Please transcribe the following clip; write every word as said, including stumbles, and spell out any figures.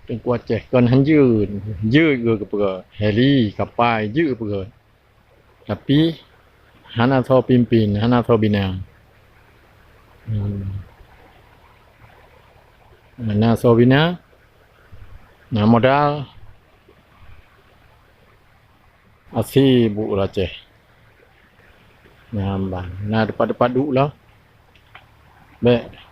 Teungku Aceh kon hanjeuet, jeuet geupeugah, heli, kapai, jeuet geupeugah. Tapi hana soe pimpin, hana soe bina. Hmm. Hana soe bina, na modal, asie buet ureueng Aceh. Nyan ban, na teumpat-teumpat duek lah. Bèk.